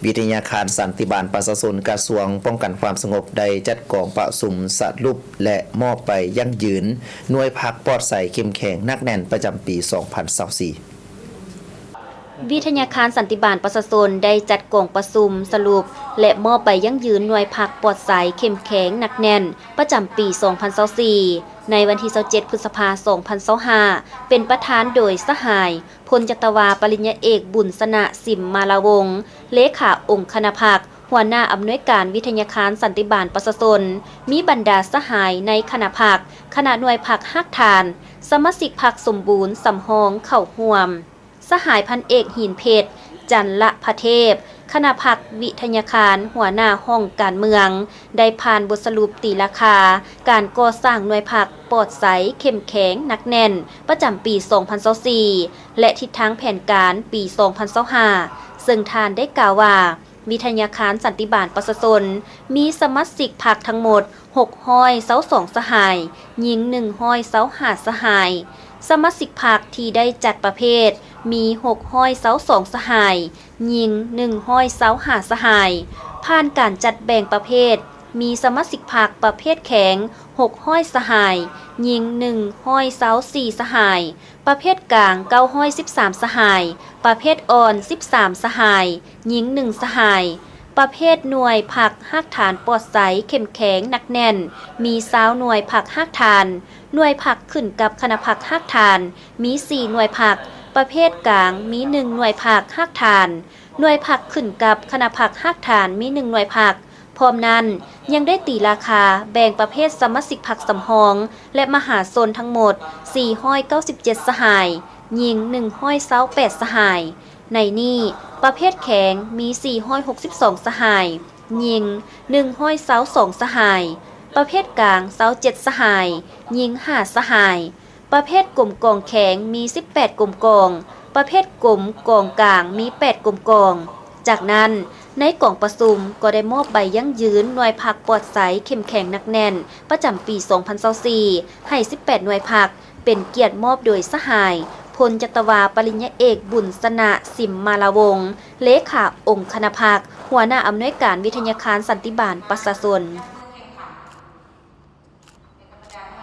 ວິທະຍາຄານສັນຕິບານປະຊາຊົນ ກະຊວງປ້ອງກັນຄວາມສະຫງົບ ໄດ້ຈັດກອງປະຊຸມສະຫຼຸບ ແລະ ມອບໃບຢັ້ງຢືນໜ່ວຍພັກປອດໃສເຂັ້ມແຂງໜັກແໜ້ນປະຈຳປີສອງພັນຊາວສີ່. ວິທະຍາຄານສັນຕິບານປະຊາຊົນ ໄດ້ຈັດກອງປະຊຸມສະຫຼຸບ ແລະ ມອບໃບຢັ້ງຢືນໜ່ວຍພັກປອດໃສເຂັ້ມແຂງໜັກແໜ້ນປະຈຳປີສອງພັນຊາວສີ່ ໃນວັນທີຊາວເຈັດ ພຶດສະພາ ສອງພັນຊາວຫ້າ ເປັນປະທານໂດຍສະຫາຍ ພົນຈັດຕະວາ ປະລິນຍາເອກ ບຸນຊະນະ ສິມມາລາວົງ ເລຂາອົງຄະນະພັກ, ຫົວໜ້າອຳນວຍການວິທະຍາຄານສັນຕິບານປະຊາຊົນ, ມີບັນດາສະຫາຍໃນຄະນະພັກ, ຄະນະໜ່ວຍພັກຮາກຖານ, ສະມາຊິກພັກສົມບູນສຳຮອງເຂົ້າຮ່ວມ. ສະຫາຍພັນເອກ ຫີນເພັດ ຈັນລະພະເທບ ຄະນະພັກວິທະຍາຄານ, ຫົວໜ້າຫ້ອງການເມືອງ ໄດ້ຜ່ານບົດສະຫຼຸບຕີລາຄາການກໍ່ສ້າງໜ່ວຍພັກປອດໃສເຂັ້ມແຂງໜັກແໜ້ນປະຈຳປີສອງພັນຊາວສີ່ ແລະ ທິດທາງແຜນການປີສອງພັນຊາວຫ້າ ເຊິ່ງທ່ານໄດ້ກ່າວວ່າ ວິທະຍາຄານສັນຕິບານປະຊາຊົນ ມີສະມາຊິກພັກທັງໝົດຫົກຮ້ອຍຊາວສອງສະຫາຍ, ຍິງໜຶ່ງຮ້ອຍຊາວຫ້າສະຫາຍ. ສະມາຊິກພັກທີ່ໄດ້ຈັດປະເພດມີຫົກຮ້ອຍຊາວສອງສະຫາຍ, ຍິງໜຶ່ງຮ້ອຍຊາວຫ້າສະຫາຍ. ຜ່ານການຈັດແບ່ງປະເພດ ມີສະມາຊິກພັກປະເພດແຂງຫົກຮ້ອຍສະຫາຍ, ຍິງໜຶ່ງຮ້ອຍຊາວສີ່ສະຫາຍ. ປະເພດກາງເກົ້າຮ້ອຍສິບສາມສະຫາຍ, ປະເພດອ່ອນສິບສາມສະຫາຍ, ຍິງໜຶ່ງສະຫາຍ. ປະເພດໜ່ວຍພັກຮາກຖານປອດໃສເຂັ້ມແຂງໜັກແໜ້ນ ມີຊາວໜ່ວຍພັກຮາກຖານ. ໜ່ວຍພັກຂຶ້ນກັບຄະນະພັກຮາກຖານ ມີສີ່ໜ່ວຍພັກ, ປະເພດກາງມີໜຶ່ງໜ່ວຍພັກຮາກຖານ. ໜ່ວຍພັກຂຶ້ນກັບຄະນະພັກຮາກຖານມີໜຶ່ງໜ່ວຍພັກ. ພ້ອມນັ້ນ ຍັງໄດ້ຕີລາຄາແບ່ງປະເພດສະມາຊິກພັກສຳຮອງ ແລະ ມະຫາຊົນທັງໝົດສີ່ຮ້ອຍເກົ້າສິບເຈັດສະຫາຍ, ຍິງໜຶ່ງຮ້ອຍຊາວແປດສະຫາຍ. ໃນນີ້ ປະເພດແຂງມີສີ່ຮ້ອຍຫົກສິບສອງສະຫາຍ, ຍິງໜຶ່ງຮ້ອຍຊາວສອງສະຫາຍ, ປະເພດກາງຊາວເຈັດສະຫາຍ, ຍິງຫ້າສະຫາຍ. ປະເພດກົມກອງແຂງມີສິບແປດກົມກອງ, ປະເພດກົມກອງກາງມີແປດກົມກອງ. ຈາກນັ້ນ ໃນກອງປະຊຸມກໍໄດ້ມອບໃບຢັ້ງຢືນໜ່ວຍພັກປອດໃສເຂັ້ມແຂງໜັກແໜ້ນປະຈຳປີສອງພັນຊາວສີ່ ໃຫ້ສິບແປດໜ່ວຍພັກ ເປັນກຽດມອບໂດຍສະຫາຍ ພົນຈັດຕະວາ ປະລິນຍາເອກ ບຸນຊະນະ ສິມມາລາວົງ ເລຂາອົງຄະນະພັກ, ຫົວໜ້າອຳນວຍການວິທະຍາຄານສັນຕິບານປະຊາຊົນ.